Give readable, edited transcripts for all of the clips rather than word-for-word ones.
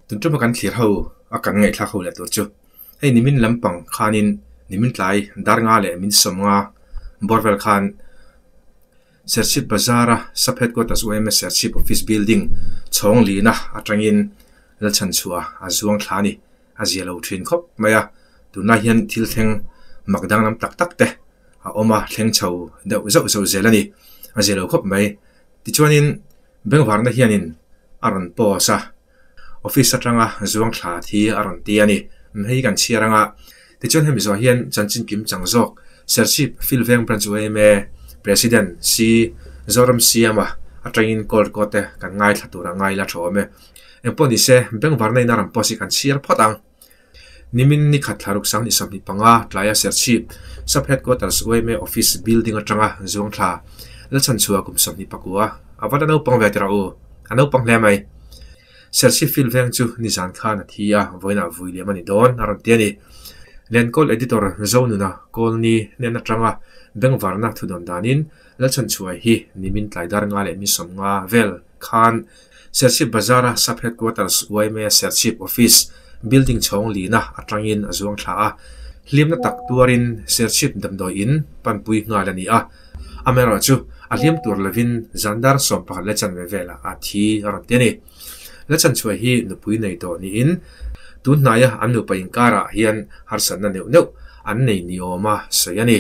Tun tuma kan thlir ho a kan ngaihthlak ho leh tur chu hei nimin lampang khanin nimin tlai dar nga leh min sawm nga bawr vel khan Serchhip Bazar a Sub Headquarters UMS Serchhip Office Building chhawng lina atangin Lalchhanchhuah a zuang thla a ni. A zia lo thin khawp mai a, tunlai hian thil thleng mak danglam tak tak te a awm a, thleng chho deuh zauh zauh zel a ni. A zia lo khawp mai. Tichuanin Bengvarna hianin a rawn post a, office atanga zuang thla thi a rawn ti a ni. Hei kan chhiar anga tichuan hemi zawh hian chanchin kim chang zawk Serchhip Field Veng Branch yma President C Zoram Siama atangin call record te kan ngaithla tur a ngai la tha awm e. Engpawh nise Bengvarna in a rawn post hi kan chhiar phawt ang. Nimin ni khat thla ruk sang ni 25 tlaia Serchhip Sub Headquarters yma Office Building atanga Zuangthla Lalchhanchhuah kum 24 a va la naupang ve tirah u, a naupang hle mai. Serchhip Field veng chu nizan khan a thi a, vawiinah vui liam a ni dawn a rawn ti a ni. Lenkawl Editor Zonuna Kawlni hnen atanga bengvarna thudawn danin Lalchhanchhuah hi nimin tlai dar nga leh mi 50 vel khan Serchhip Bazar-a Sub Headquarters yma Serchhip Office building chhawng lina atangin a zuang thla a, hlimna tak tuarin Serchhip damdawi in panpui nghal a ni a. Amaherawhchu a hliam tur lovin zan dar 11 leh chanve velah a thi a rawn ti a ni. Lalchhanchhuah hi nupui nei tawh niin tun hnaia an nupa inkarah hian harsatna neuh neuh an nei ni awma sawi a ni.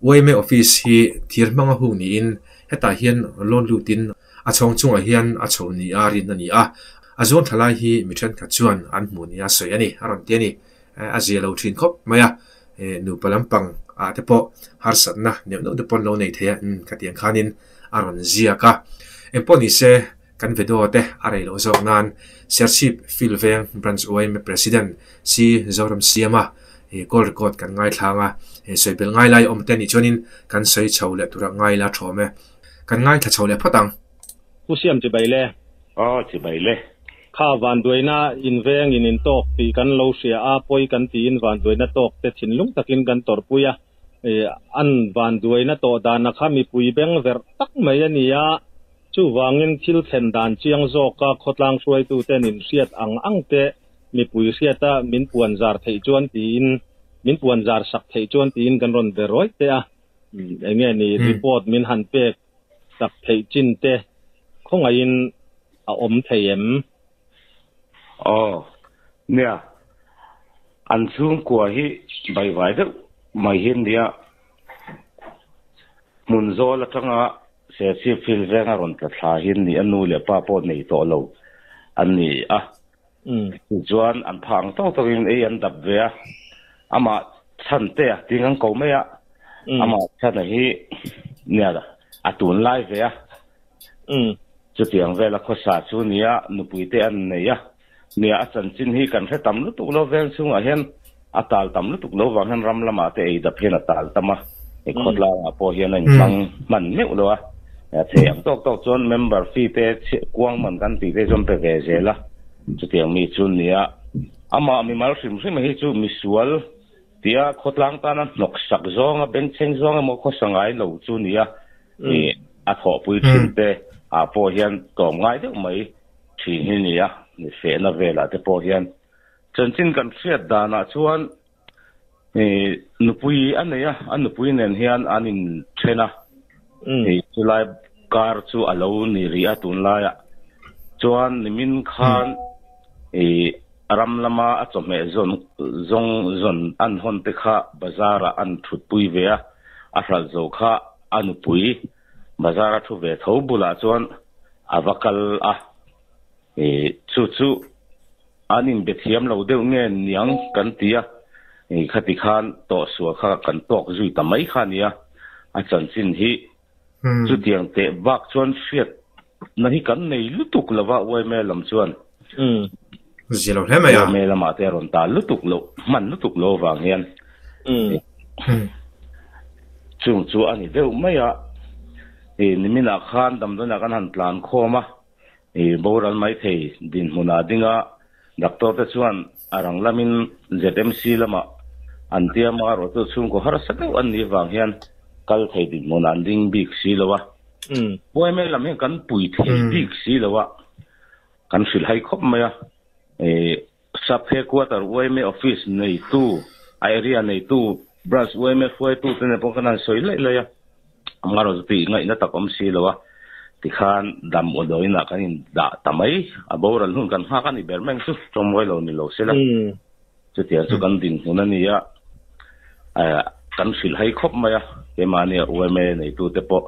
Yma Office hi thir hmanga hung niin hetah hian loan lutin A chhawng chungah hian a chho ni a rin a ni a, a zuang thla lai hi mi thenkhat chuan an hmuh nia sawi a ni, a rawn ti a ni. A zia lo thin khawp mai a, nupa lampang ah te pawh harsatna neuh neuh te pawh an lo nei thei a, umm khatiang khanin a rawn ziak a. Engpawh ni se, kan video te a rei loh zawk nan Serchhip Field Veng Branch yma President C Zoram Siama call record kan ngaithlang a, sawi belh ngai lai awm te nih chuanin kan sawi chho leh tura ngai la thawm e. Kan ngaithla chho leh phawt ang. Pu Siam chibai le. Aw chibai le. Kha vanduaina in veng in in tawk tih kan lo hria a, pawi kan tiin vanduaina tawk te thinlung takin kan tawrhpui a. An vanduaina tawh dana kha mipui beng verh tak mai a ni a, chuvangin thil thlen dan chiang zawka khawtlang hruaituten in hriat ang ang te mipui hriata min puan zar theih chuan tiin min puan zar sak theih chuan tiin kan rawn be rawih teh a. Enge ni report min han pek tak theih chin te khawngaihin a awm thei em? Aw, nia, an chhungkua hi baivai deuh mai hi nia, hmun zawl atanga Serchhip Field venga rawn tla thla hi ni, a nu leh pa pawh nei tawh lo an ni a. Tichuan an phah ang tawk tawkin ei an dap ve a, amah chhan te a ting an ko mai a, amah chhana hi nia a tun lai ve a, chutiang vela khawsa chu nia nupui te an nei a, nia a chanchin hi kan hre tam lutuk lo veng chhungah hian a tal tam lutuk lo vang hian ram lamah te ei dap hian a tal tam a, khawtlangah pawh hian a inhmang hman meuh lo a, thei ang tawk tawk chuan member fee te kuang man kan tih te chuan pe ve zel a, chutiang mi chu nia amah mimal hrim hrim hi chu misual tia khawtlang tana hnawk sak zawnga bengchheng zawng emaw khawsa ngai lo chu nia a thawhpui thin te ah pawh hian tlawm ngai deuh mai thin hi nia fehna velah te pawh hian. Chanchin kan hriat danah chuan nupui a nei a, a nupui nen hian an inthen a, chulai kar chu a lo ni rih a tunlaiah chuan nimin khan ram lama a chawhmeh zawn zawng zawn an hawn te kha bazar ah an thutpui ve a, a hralh zo kha a nupui bazar a thu ve tho bulah chuan a va kal a. Chu chu an inbe thiam lo deuh nge niang kan ti a, khati khan tawhsual kha kan tawk zui ta mai kha nia, a chanchin hi chutiang teh bak chuan hriat na hi kan nei lutuk lo va yma lam chuan. Zia lo hle mai a. Yma lamah te a rawn ta lutuk loh, hman lutuk lo avang hian. Chung chu a ni deuh mai a, niminah khan damdawiinah kan han tlan khawm a. I boral mai thei dinhmunah dinga doctor te chuan a rang lamin ZMC lamah an tiam a, rawhtu chhungkaw harsa deuh an nih vang hian kal thei dinhmunah an ding bik si lo a. Yma lam hian kan pui thei bik si lo a, kan hrilhhai khawp mai a. Sub headquarter yma office neitu, a area neitu, branch yma hruaitu te nen pawh khan an sawi laih laih a, amaherawhchu tih ngaihna tak awm si lo a, tikhan dam awdawiin ah kan in dah ta mai, a boral hun kan nghak a ni ber meng chu tawngmawi lo ni lo sela, chutiang chu kan dinhmun a ni a, kan hrilh hai khawp mai a, keimahni yma neitu te pawh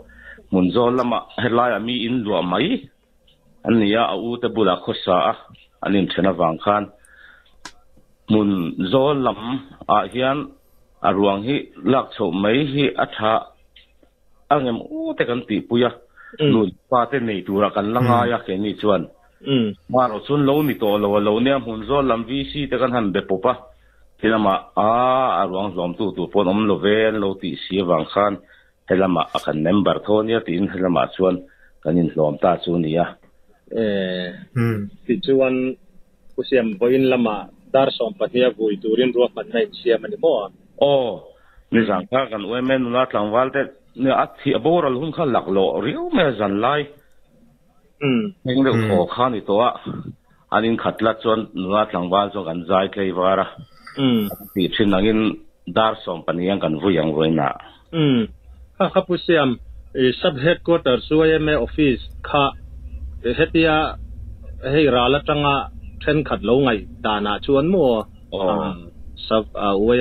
hmun zawl lamah helaiah mi in luah mai. An ni a, a u te bulah khawsa a an inthen avang khan hmun zawl lam ah hian a ruang hi lak chhoh mai hi a tha angem aw te kan tihpui a, nu leh pa te nei turah kan la ngai a keini chuan hmarawh chuan lo ni tawh lo a lo nia hmun zawl lam VC te kan han be pawp a, thilamah a a ruang hlawmtu tur pawh an awm lo ve an lo tih si avang khan Helamah a kan member tho ania tiin helamah chuan kan inhlawm ta chu a nia. Tichuan, Pu Siam vawiin lamah dar 12 a vui turin ruahmanna insiam a ni maw? Aw, nizan kha kan UMA nula tlangval te a thih a boral hun kha laklawh riau mai a zan lai thleng deuh thaw kha a ni tawh a, an inkhat tlat chuan nula tlangval chuan kan zai tlei var a, kan tih thin angin dar 12 ang kan vui ang vawiinah. Umm. Kha kha Pu Siam, i Sub Headquarters yma Office kha hetia hei ral atanga thenkhat lo ngaih danah chuan maw Sub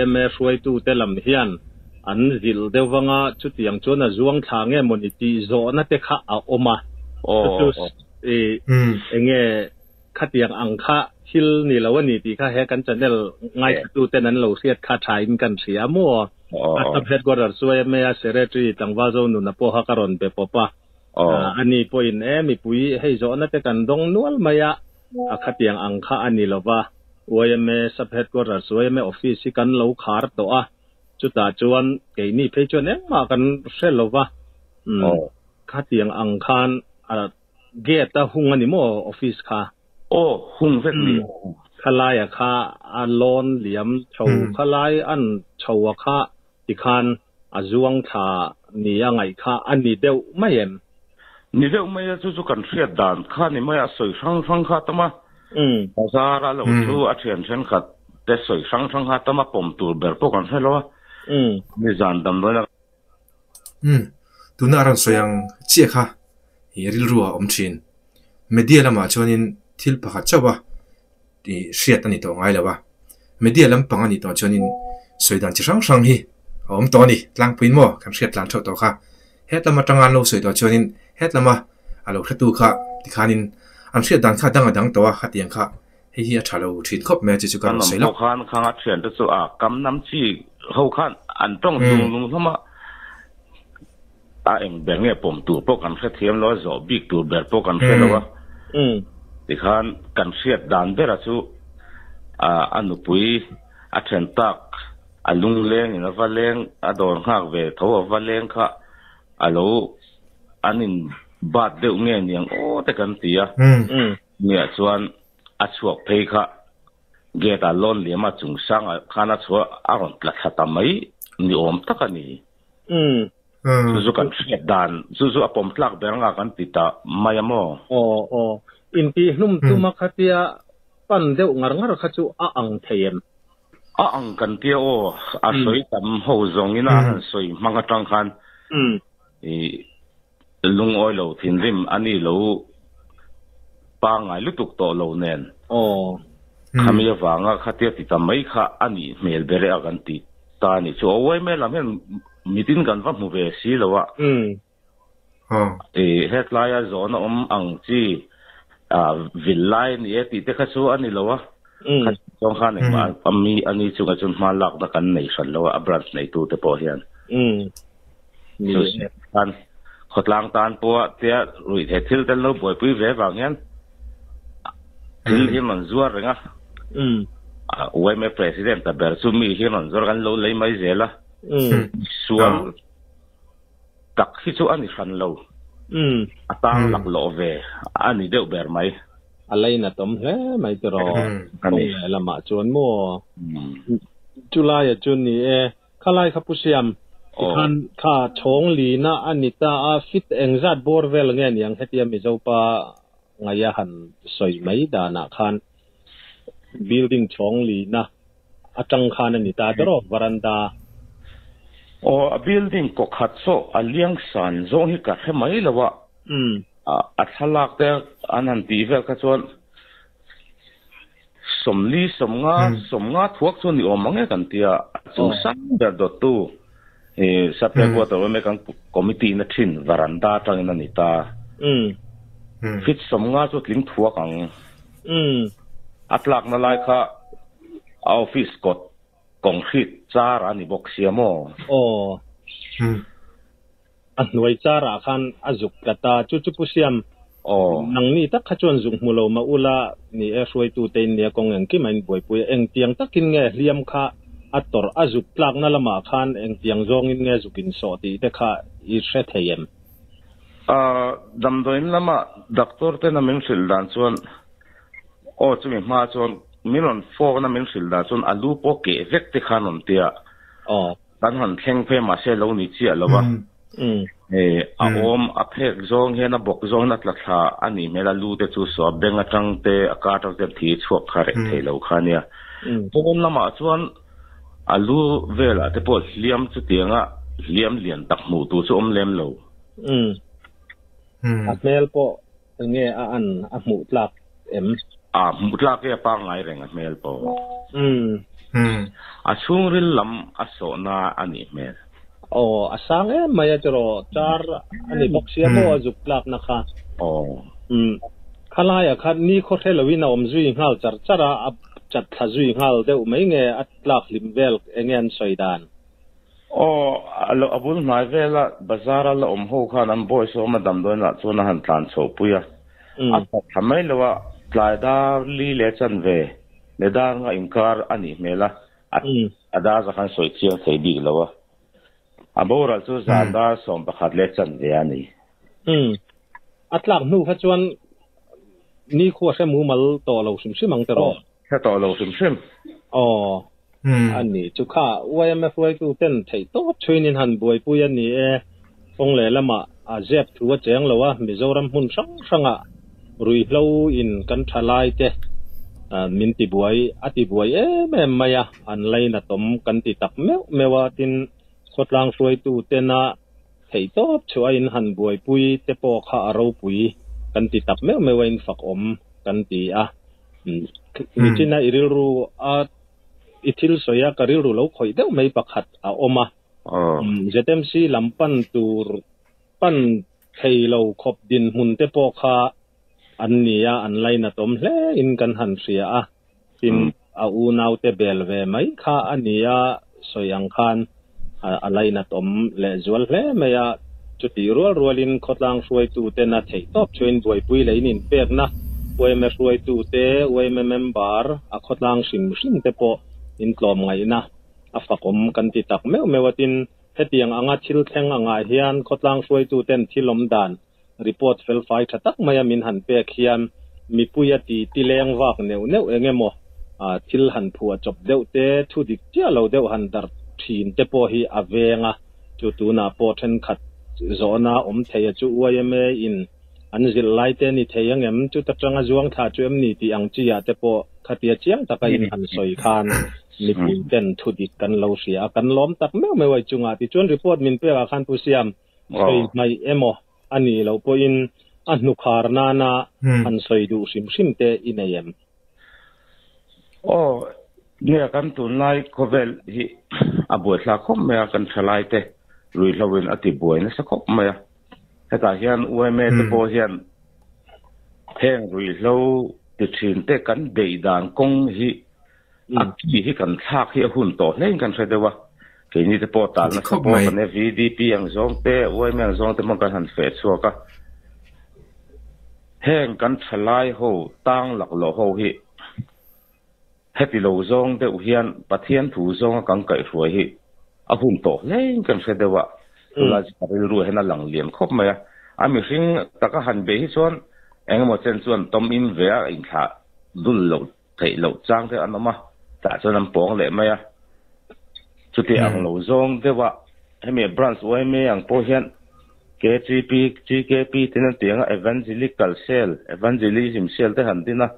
yma hruaitute lam hian an zilh deuh vanga chutiang chuan a zuang thla nge mawni tih zawhna te kha a awm a. Chu chu i enge Khatiang ang kha thil ni lo a ni tih kha he kan channel ngaithlatuten an lo hriat kha thain kan hria maw? A sub headquarter chu yma a secretary tlangval zo nuna pawha ka rawn be pawp a, ani pawhin e mipui hei zawhna te kan dawng nual mai a, a khatiang ang kha a ni lo va, yma sub headquarter chu yma office hi kan lo khar tawh a, chutah chuan keini phei chuan engmah kan hre lo va, khatiang ang khan a Gate a hung a ni maw office kha? Aw, hung vek ni. Khalaia kha a lawn liam chho khalai an chho a kha tikhan a zuang thla ni a ngaih kha a ni deuh mai em? Ni deuh mai a, chu chu kan hriat dan kha ni mai a, sawi hrang hrang kha tam a, bazar a lo chu a thian thenkhat te sawi hrang hrang kha tam a, pawm tur ber pawh kan hre lo a, nizan damdawi a. Umm, tuna a rawn sawi ang chiah kha ih rilru a awm thin. Media lamah chuanin thil pakhat chauh a ih hriat a ni tawh ngai lo a. Media lampang a nih tawh chuanin sawi dan chi hrang hrang hi a awm tawh a ni. Tlangpuiin maw kan hriat tlan theuh tawh kha. Het lam atanga an lo sawi tawh chuanin het lama a lo hretu kha tikhanin an hriat dan kha dang a dang tawh a, khatiang kha hei hi a tha lo thin khawp mai a chi chu ka rawn sawi lawk. Kan awm pawh khan khang a thiante chu a kam nam chi ho khan an tawng lung lung hlawm a, a eng ber nge pawm tur pawh kan hrethiam lo a, zawh bik tur ber pawh kan hre lo a, tikhan kan hriat dan bera chu a nupui a then tak a lungleng in a va leng a dawr nghak ve tho a va leng kha a lo an in bat deuh nge niang aw te kan ti a. Nia chuan a chhuak phei kha gate ah lawn liam a chung sang ah khan a chhuah a rawn tla thla ta mai ni awm tak a ni. Chu chu kan hriat dan chu chu a pawm tlak ber anga kan ti ta mai a maw? Aw aw. Intihhlum tuma khatia pan deuh ngar ngar kha chu a ang thei em? A ang kan tia aw, a sawi tam ho zawngin a han sawi hmang atang khan i Lungawi lo thinrim a ni lo pangngai lutuk tawh lo nen. Aw. Khami avanga khatia ti ta mai kha a nih hmel ber e a kan ti ta a nih chu. Aw uai mai lam hian mitin kan va hmu ve si lo a. I hetlaia zawhna awm ang chi vil lai a ni e tih te kha chu a ni lo a. Kha chuan khan engmah a mi a ni chungah chuan hma lakna kan nei hran lo a, a branch neitute pawh hian. Chu khan khawtlang tan pawha tia ruihtheih thil te an lo buaipui ve vang hian thil hi an rawn zuar reng a. Yma President ta ber chu mi hi an rawn zuar kan lo lei mai zel a. Sual tak hi chu a ni hran lo. A tang laklawh ve a ni deuh ber mai. A lainatawm hle mai tiraw kawng leh lamah chuan maw? Chulaia chu ni e. Khalai kha Pu Siam, tikhan kha chhawng lina a ni ta a, fit engzat bawr vel nge niang hetia Mizopa ngaia han sawi mai danah khan? Building chhawng lina atang khan ani ta tero varanda. O a building ko khat so a liang san zong hi ka hre mai lawa. A thlalak te an han ti vel kha chuan 40 50 thuak chu ni awm ang e kan tia chung sang ber dawt tu sub headquarter me kan committee na thin varanda tangin ani ta. Fit 50 chu tling thuak ang. A tlak na lai kha office kot concrete char ani bawk sia maw. O a hnuai chara khan a zuk tata chu chu pu siam. O nang ni tak kha chuan zuk hmulo ma ula ni e hruai tu te in nia kawng eng ki main buaipui eng tiang takin nge hliam kha a tor a zuk tlak na lama khan eng tiang zawngin nge zukin so ti te kha i hre theiem. A damdawiin lama doctor te na min hrilh dan chuan o chumi hma chuan min rawn fawk na min hrilh dan chuan a lu pawh keh vek te khan rawn tia. O kan han thleng phei mahse lo ni chiah lova. A awm a phek zawng hian a bawk zawng hian a tla thla ani hmel a lu te chu so a beng atang te a ka atang te thi chhuak kha reh thei lo kha nia. Pawn lamah chuan a lu velah te pawh hliam chu tianga hliam lian tak hmuh tur chu awm lem lo. A hmel pawh nge a an a hmuh tlak em? A hmuh tlak e a pangngai reng a hmel pawh. A chhungril lam a sawhna ani hmel. O a sang em mai a tiro char ani bawk sia maw a zuk tlak na kha. O khalai a kha ni khaw hrelowin a awm zui nghal char chara a chat thla zui nghal deuh mai nge a tlak hlim vel enge an sawi dan. O alo abul hnai vela bazar a la awm ho khan an boy so ma damdawiin lah chuan a han tlan chho pui a. A thla mai loa tlai dar li le chan ve le dar nga inkar ani hmel a. A dar za khan sawi chiang thei bik lo a. A boral chu zan dar 11 le chan ve ani. A tlak hnu kha chuan ni khuwa hre mu mal to lo hrim hrim ang tero. Hre to lo hrim hrim. O ani chu kha YMF Y tu ten thei to thuinin han buaipui ani e kawng leh lama a zep thu a cheng lo a Mizoram hmun hrang hranga ruihhlo in kan thalai te min ti buai a ti buai em em mai a an laina tawm kan ti tak meuh meuh a tin khawtlang hruai tu tena thei tawp chu a in han buaipui te pawh kha a ropui kan ti tak meuh meuh a in fak awm kan ti a. Mi china i rilru a i thil sawi a ka rilru lo khawih deuh mai pakhat a awm a. ZMC lam pan tur pan thei lo khawp din hmun te pawh kha an nia an laina tawm hle in kan han hria a. Tin a u nau te bel ve mai kha ania sawi ang khan a laina tawm leh zual hle mai a. Chuti rual rualin khawtlang hruai tu te na thei tawp chuin buaipui leh in in pek na YMA hruai tu te YMA member a khawtlang hrim hrim te pawh in tlawm ngaihna a fakom kan ti tak meuh meuh atin hetiang anga thil thleng anga hian khawtlang hruai tu ten thilawm dan report fel fai tha tak mai a min han pek hian mipuia ti ti leng vak neuh neuh engemaw thil han phua chawp deuh te thu dik chiah lo deuh han dar thin te pawh hi a venga chu tuna pawh thenkhat zawhna awm thei a chu YMA in an zil lai te ni thei angem chu ta tanga zuang thla chu em ni ti ang chi ah te pawh khatia chiang taka in han sawi khan mipui ten thu dik kan lo hria a kan lawm tak meuh meuh ai chunga ti chuan report min pek ah khan pu siam sawi mai emaw ani lo pawhin a hnukhar nana han sawi duh hrim hrim te i nei em. O nge kan tun lai khawvel hi a buai thla khawp mai a kan thalai te ruihhlo in a ti buai nasa khawp mai a. Hetah hian YMA te pawh hian heng ruihhlo ti thin te kan bei dan kawng hi a ki hi kan thlak hi a hun tawh hlein kan hre deuh a. Keini te pawh tal nasa pawh kan e VDP ang zawng te YMA ang zawng te pawh kan han feh chhuak a. Heng kan thalai ho tang lak lo ho hi heti lo zawng deuh hian Pathian thu zawnga kan kaihhruai hi a hun tawh hlein kan hre deuh a. Tula rilru hian a lang lian khawp mai a. A mihring taka han bei hi chuan engemaw chen chuan tawm im ve a inthlah dul lo theih loh chang te an awm a. Tah chuan an pawng leh mai a. Chuti ang lo zawng deuh a hemi branch YMA ang pawh hian KGP GKP tin an ti anga evangelical cell evangelism cell te han din a.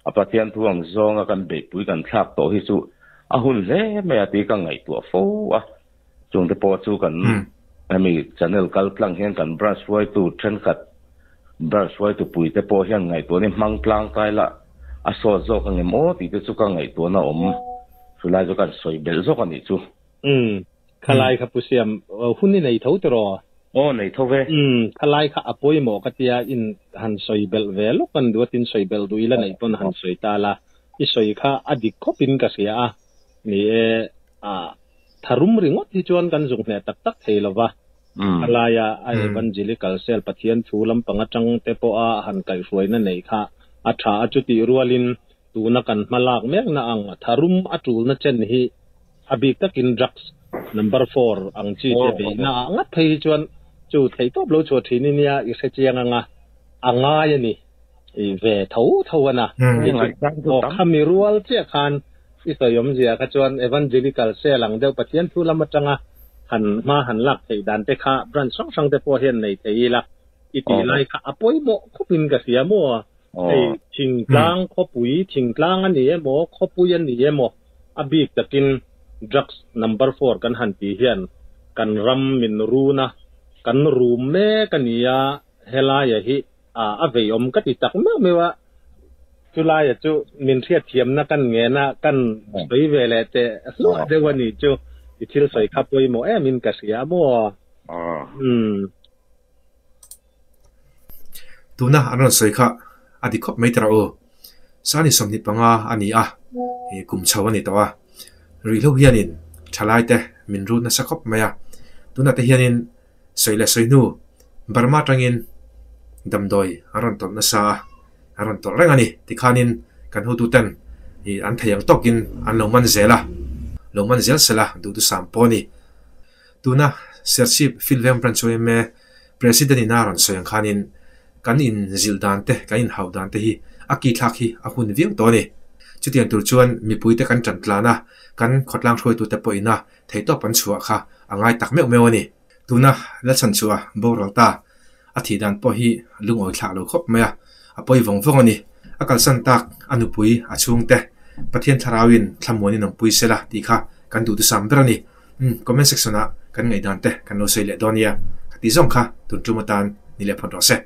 A Pathian thu ang zawnga kan beihpui kan thlak tawh hi chu a hun hle mai a tih ka ngaihtuah fo a. Chungte pawh chu kan hemi channel kal tlang hian kan branch hruaitu thenkhat, branch hruaitu puite pawh hian ngaihtuahna hi hmang tlang kai la a sawt zawk angem aw tih te chu ka ngaihtuahna a awm. Chulai chu kan sawi belh zawk a nih chu. Umm, khalai kha Pu Siam, hun i nei tho tiraw? Aw, nei tho ve. Umm, khalai kha a pawimawh ka tia in han sawi belh ve lawk an duatin sawi belh duh ila neih pawn han sawi ta la, i sawi kha a dik khawpin ka hria a, ni e, ah, tharum ringawt hi chuan kan zuk hneh tak tak thei lo va, khalaia a Evangelical Cell Pathian thu lampang atang te pawha han kaihhruaina neih kha a tha a, chutih rualin tuna kan hma lak mekna ang tharum a tulna chen hi a bik takin drugs number four ang chi te beihna ah ngat phei hi chuan chu theih tawp lo chhuah thin i nia i hre chiang anga a ngai a ni i ve tho tho a na. Aw khami rual chiah khan i sawi awmzia kha chuan evangelical cell ang deuh Pathian thu lam atanga han hma han lak theih dan te kha branch hrang hrang te pawh hian nei thei ila i tih lai kha a pawimawh khawpin ka hria maw. Hei thingtlang khawpui, thingtlang a ni emaw, khawpui a ni emaw, a bik takin drugs number four kan han tih hian kan ram min run a, kan rum mek a ni a, helaia hi a veiawm ka ti tak meuh meuh a, chulaia chu min hriatthiamna kan ngen a, kan sawi ve leh teh hluah deuh a ni chu, i thil sawi kha pawimawh emin ka hria maw? Umm. Tuna an rawn sawi kha a dik khawp mai tawh u. Sani 25 a ni a, ih kum chho a ni tawh a. Ruihhlo hianin thalai te min rut nasa khawp mai a. Tunah te hianin sawi leh sawi hnu Burma atangin damdawi an rawn tawlh nasa a, an rawn tawlh reng a ni. Tikhanin kan hotuten ih an thei ang tawkin an lo man zel a, lo man zel sela duhthusam pawh a ni. Tuna Serchhip Field Veng Branch yma President in a rawn sawi ang khanin kan inzilh dan te, kan inhauh dan te hi a ki thlak hi a hun viau tawh a ni. Chutiang tur chuan mipuite kan tan tlan a, kan khawtlang hruaitute pawhin a theihtawp an chhuah kha a ngai tak meuh meuh a ni. Tuna Lalchhan chhuah boral ta a thih dan pawh hi lungawi thlak lo khawp mai a, a pawi vawng vawng a ni. A kalsan tak a nupui a chhungte Pathian thlarauin thlamuanin awmpui sela tih kha kan duhthusam ber a ni. Umm comment section ah kan ngaihdan te kan lo sawi leh dawn nia. Ka tih zawng kha tun tum atan ni leh phawt rawh se.